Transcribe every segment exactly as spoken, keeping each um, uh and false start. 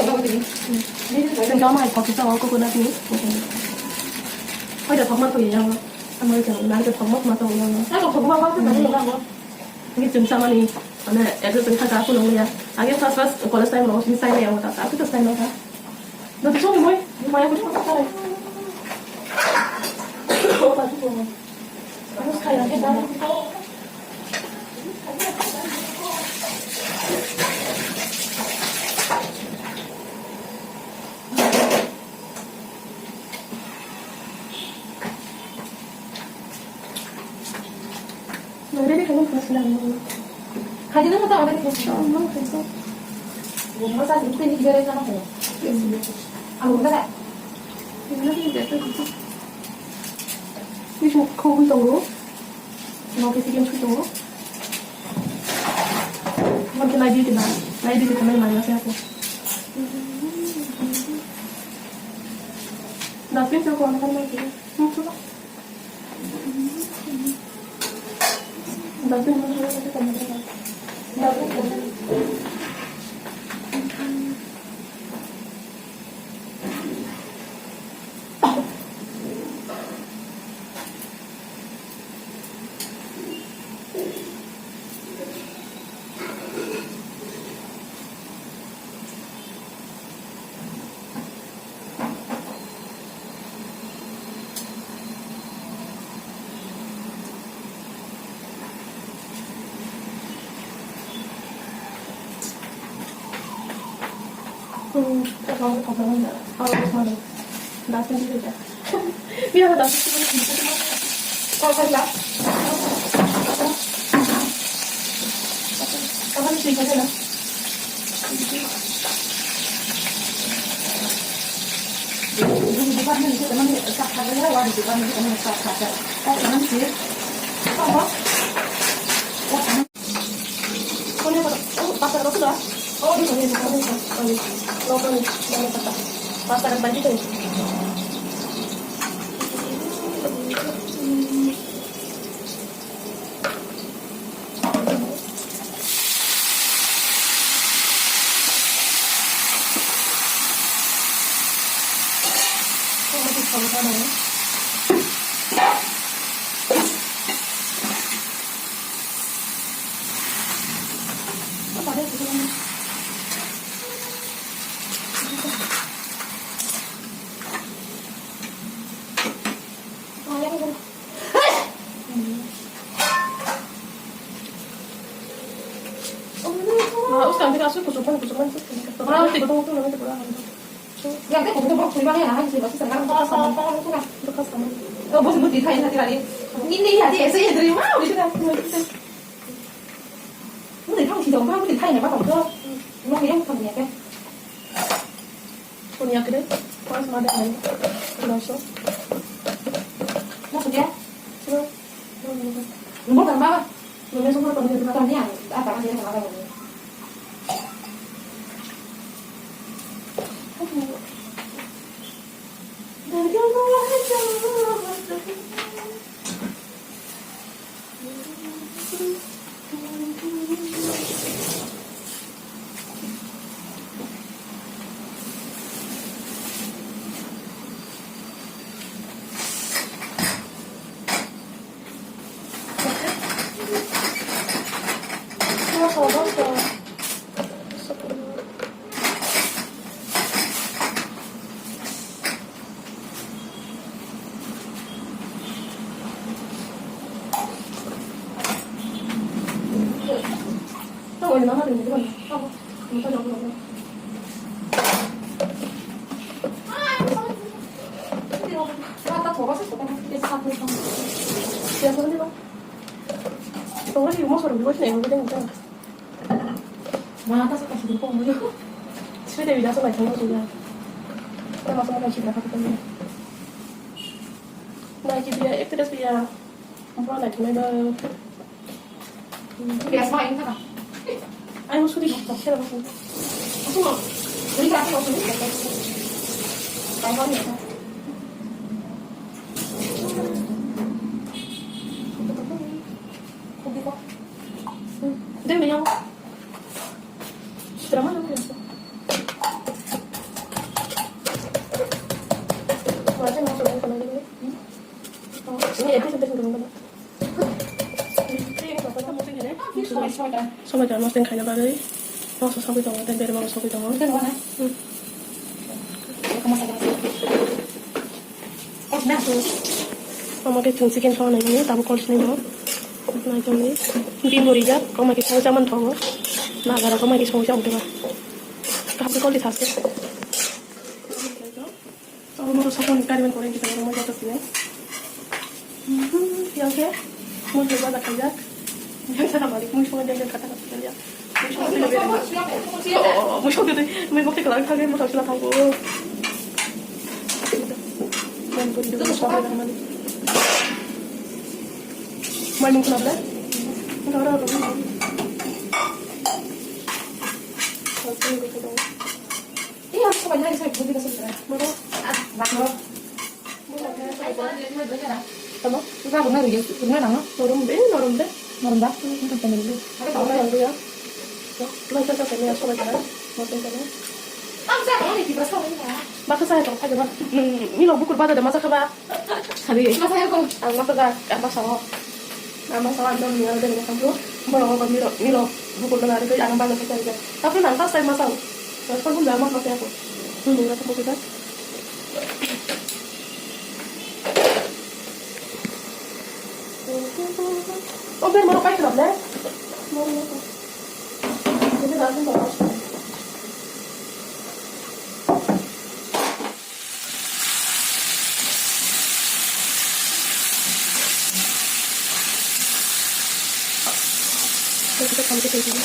Chwng tamo hai thok kisa o coconut ni. Hoi da thokma thoi yang. Amo chwng nai da thokma thokma thok yang. Nai da thokma thok thok yang. Ni chwng samani, mane, ekta chwng thaka phunuk ya. Age first first college time ro, ni sai ya ta, ta, ta sai ya ta. Do to song moi, mai ko thok ta. Ko pa ko. Ano sai ya ta. Ready ka nung pernah sila nung. Kaji nung kata ada di sini. Oh, nung kata. Gua masa itu ni kira sama kamu. Aku kata. Ini ni dia tu. Ini cuma kau pun tahu. Mau ke sini cuma tahu. Mau ke lagi kena, lagi kena main masa aku. Tapi aku akan lagi. Mucho. Wah, usah, nanti kasih kusuk kan, kusuk kan, kusuk kan. Wah, tiba-tiba tuh, nanti kurang. Yang teh, kusuk kan, kusuk kan, ya, nah, sih, masih sekarang, bekas sama, bekas sama. Oh, bos, bos, ditahan, nanti lagi. Ini, ya, dia, saya, dari mana, udah sudah. Udah, kamu sih, dong, kamu ditahan, ya, Pak, dong. Mau, ya, kamu, ya, kan? Kunya kede, pas mada nai, langsung. Maksudnya? Coba. Nomor kan, Baba? Nomor semua kalau dia berkata, "Ini apa, apa, dia sama apa?" Sri Devi dah sampai sana sudah. Kita masuk makan sih berapa kita? Nah, kita ya, itu dah ya. Apa lagi, mana? Biasa main kan? Ayo, sudah, sudah, sudah. Aku mau. Ini berapa waktu ini? Tahu kan ya? Kopi kok. Hmm. Dia minyak. Drama namanya apa? Wajah mau coba apa lagi? Hmm? Oh, ini episode yang belum banyak. Ini apa? Sobai jar mosdeng khaina bagwi moksa sogwi tongo, tei berma bo sogwi tongo. Hmm. Omo khe chwng chicken kha nai mani, tabuk kol sinai bo. Nai tongwi bimbo rijak, omo khe songwi chamani tongo. Nagarok omo khe songwi chamani tongo. Kaham khe kol di saste. Abo moto sokoni kariman koreng kita rumah jatuh sini. Yang khe mui songwi baja khaijak. Yang sana malik mui songwi jajak kata kata kalian. Mui songwi bere. Oh, mui songwi deh. Mui bokte kelar khage mui songwi thango. Mui bokte kelar khage mui songwi thango. Mui mung kenapa? Enggak ada apa-apa. Iya, aku coba nyari, saya beli kasih saya. Moro. Ah, bak moro. Tamo? Kita benar ya, benar nang. Norom be, norom be. Norom dah, ini kan benar dulu. Ada tahu yang dia. Lo kita kami asal aja, mau tanya. Kamu saya tahu nih, di berasa ini ya. Maka saya tahu aja, Bang. Nung, ini lo buku pada ada masa kaba. Hari. Masa ya, Bang. Ah, masa dah, ah, masa lo. Ang masa ang dong niya dong niya kampung. Bawa apa miro miro bukul dong hari tu ang bangga kita aja. Tapi nang tas time masa. Terus kan pun dalam masa aku. Hmm, nggak tahu kita. Oh, biar mau pakai kerap deh. Mau mau. Jadi langsung bawa. Kita sampai ke sini.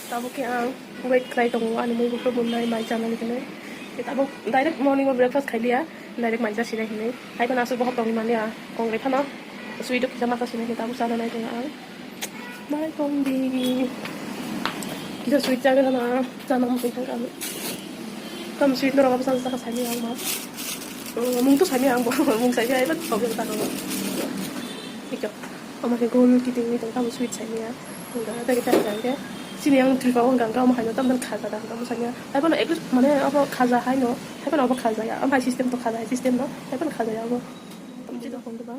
Tabuk khe ang wait khlai tongo ani mui buphuru mwnai mai chanani hinwi. Tabuk direct morning o breakfast khai liya, direct mai cha sinai hinwi. Hai phano aswk bohok tongwi manya, kong bai phano sweet o kisa masa sinai hinwi tabuk chana nai tongo ang. Nai tong di. Kisa sweet chagwi rwna, chana muchung thangkha ang. Tamo sweet norok abo chana chakha saimanya ang ma. Mung to saimanya ang bo, mung saimanya aiba problem ta tongo. Ikho, omo khe gol kiting kiting tamo sweet saimanya. Hwnkha tei khe tei hwnkha khe chini ang Tripura o hwnkha khe omo haino tamo khaja da hwnkha omo saimanya. Aibono at least mane abo khaja haino, haiphano abo khaja ya. Omo hai system to khaja hai system no, haiphano khaja ya abo. Tamo chini phone to ba.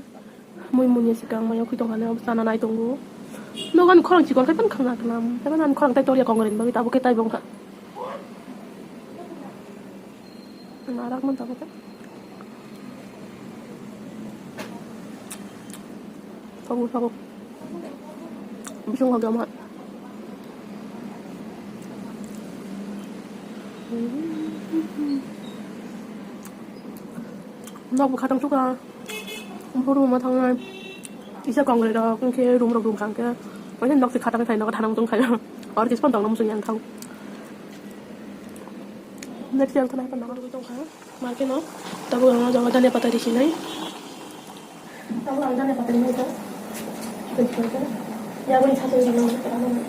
Mui muni se kang mayo khitong hane chana nai tongo. Nogo ani khorang chikon khai pan khang na kanam. Tei ani khorang tai toria kong ren bagwi tabuk khe tai bong kha. Narak man tabuk khe. Tabuk tabuk. Bising lagi amat. Nok bwkha tong suka. Buru ma thangnai. Isa kong rok wngkhe room rok room kangkhe. Oisa nok se khatang khai nok thanang tong khai. Or kis pon tong muchung yang thang. Next yang thanai pon nok tong kha. Market no. Tabuk ang jaga dania pata rikhi nai. Tabuk ang dania pata rikhi nai. Yaboni satung rok no.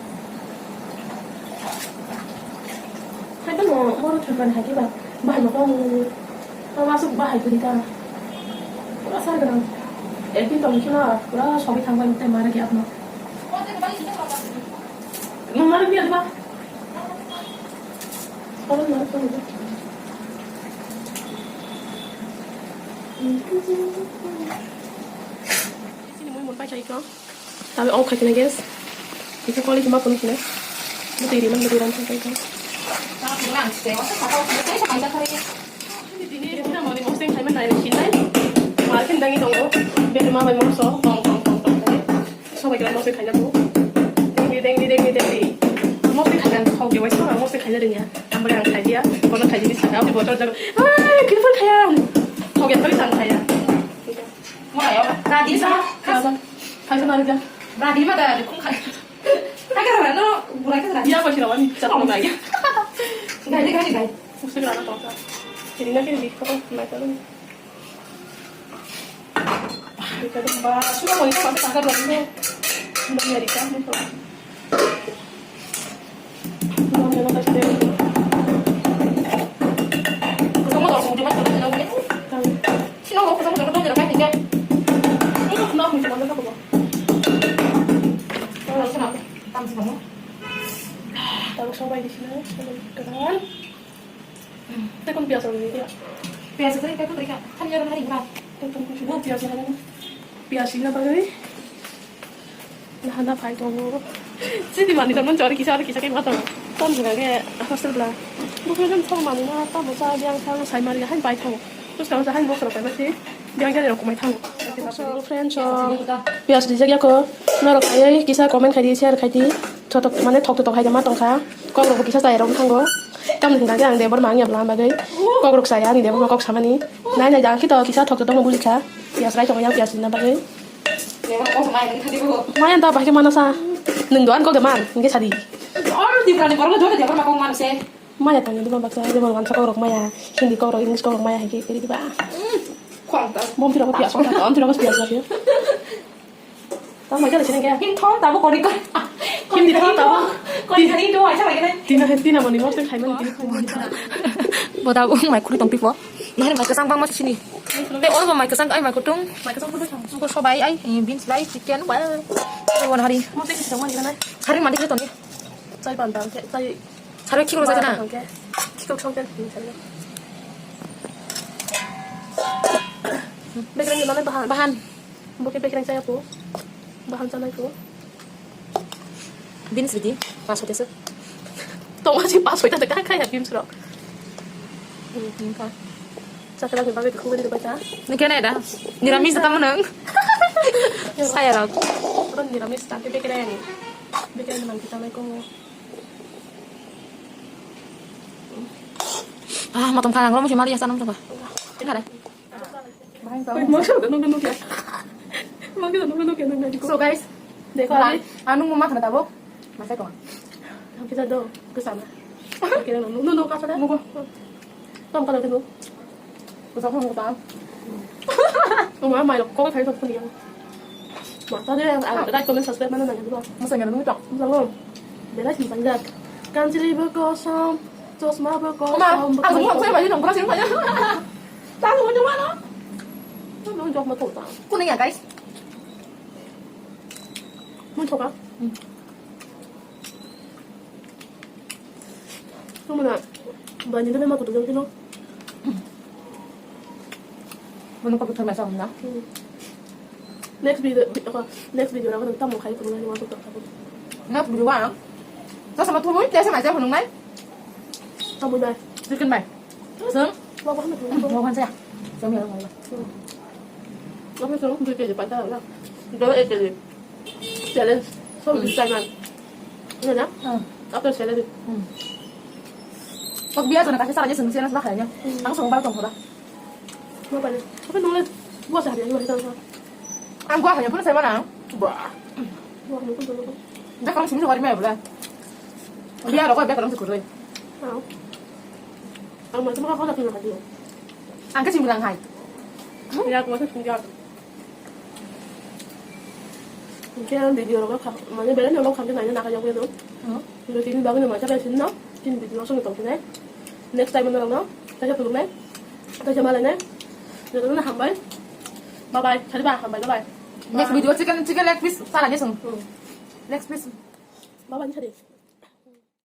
Hai tamo moro thwpan hai khe ba. Bahai bo tong. Tamo aswk bahai kwrwi ta. Pura sar gwnang. Ekdin tong kheno pura sogwi thang bai tei mara khe apno. Nung mara khe ba. Soro mara khe. Sini mui mun pai chai kho. Tabe off khai kena gas. Iko koli kima pun kena. Butui ri man butui ran khai khai. Dini kita mau di moseng khai man nai khinai. Markin dangi tongo. Beri ma bai moso. Tong tong tong tong. Sobai kena moseng khai na tu. Dengi dengi dengi dengi. Moseng khai na khau ke wai sama moseng khai na ringya. Ambai ang khai dia. Kono khai dia saka. Botol jago. Ai, kifar khaya. Khau ke tali tang khaya. Radi sa. Kaisa narikha. Radi ma da khung khai. Taka rano burai ka radi. Ya ko sira wani cha ko nai. Gai gai gai. Usik rana to. Kiri na kiri ko nai to. Ba sura mo ni ko taka rano. Nang ya rika mo to. Tabuk sobai di sini, sobai kanan. Tekon piyaj rok ni ya. Piyaj rok ni, tekon rika. Thani rok hari gula. Tekon piyaj rok ni. Piyaj rina bagwi. Nahana phai tongo. Chini mani tongmani chori kisa aro kisa khe ma tongo. Tom jwng khe hostel bla. Bukung jang thang mani ma ta bo cha yang thang sai mari hai bai thango. Bwskang sa hai bosrok bai ma se yang jani rok kumai thango. So friends, so piyaj rijak ya kho. Norok khai kisa comment khai di, share khai di. Thotok mane thok thotok hai ma tong kha. Kok rok kisa chai rok thango. Tam jwng khe ang de bor ma ang ya bla bagwi. Kok rok chai ani de bor ma kok samani. Nai nai jang khe to kisa thok thotok no buli kha. Piyaj rai tong yang piyaj rina bagwi. Maya da bahai mana sa. Nung doan ko geman, nge sadi. Or di prani kormo jode dia korma kong man se. Maya tang di bang baksa, di bang wansa korok maya, Hindi korok, English korok maya, hai ke kiri di ba. Khwang ta. Bom tira ko piyas, bom tira ko piyas lagi. Tang mai kala sini ke. Hindi thon tabo kori kor. Hindi thon tabo. Kori kari do aisa lagi ne. Tina hai tina mani mor se khai mani tina khai mani. Boda ung mai kuri tong pipo. Nahar mai kasang bang mas sini. Te oro bo mai kwchang ai mai kutung. Mai kwchang kutung. Bo sobai ai, eh, beans lai, chicken, ba. Bo hari. Mo te kisang mani kana. Hari mandi kito ni. Chai pan dang ke, chai. Hari kiko sa kana. Kiko song ke. Bekreng ni mana bahan. Bahan. Bo ke bekreng chai apo. Bahan chanai ko. Beans ridi, pas hoite se. Tongma si pas hoite ka kaya beans rok. Hmm, ka. Chakra ke bagwi khungri rok ta. Ni kene da? Niramis da tamo nang. Saya rok. Ron niramis ta ke bekre ni. Bekre ni man kita mai ko. Ah, matom kha ngro musi mari ya sanam to ba. Kare. Bahai tong. Mangsa da nunggu nunggu ya. Mangsa da nunggu nunggu nunggu. So guys, dekho, ani, anu mama khana tabuk. Masai koma. Kita do kesana. Kita nunggu nunggu apa dah? Nunggu. Tom kalau dulu. Kusa ko nunggu ta. Mama mai lo kong khai sok punya. Mata deh, like, comment, subscribe mana nanya dulu. Masai nggak nunggu tak? Belum. Belai sih panjat. Kancil ibu kosong, cosma ibu kosong. Mama, aku mau saya baju nongkrong sini banyak. Tahu macam mana? Tahu jawab mau tahu tak? Kuning ya guys. Mau coba? Kamu nak banyak tu memang kutu jauh tu. Mana kau betul macam mana? Next video, next video aku tentang mau kayak kutu lagi masuk tak? Next video mana? Saya sama tuh, saya sama aja menung naik. Kamu dah. Chicken bai. Sir? Mau apa? Mau kan saya? Kami orang mana? Apa sih? Dua kg pantai lah. Dua kg. Challenge. So bisa kan? Iya na? Apa challenge? Pag biya to na kasi sa kanya sung siya na sa kanya. Ang sung bal tong ko da. Apa ni? Apa nung le? Buat sehari hari kita. Ang gua hanya pun saya mana? Bah. Buat nung pun dulu. Dah kamu sini sehari mana boleh? Biar aku biar kamu sekurang. Ang macam apa kau tak kena hati? Ang kasi bilang hai. Ya, aku masih tinggal. Hingke ang video rok kha, mane belai no kham nai na kha jak no. Hingke tini bagwi no ma chakla sin no. Tin video song tong nai. Next time no no. Kaisa pulung nai. Kaisa malai nai. Joto no hambai. Bye bye. Sari ba hambai, bye bye. Next video chicken, chicken leg piece sala ni song. Next piece. Bye bye ni sari.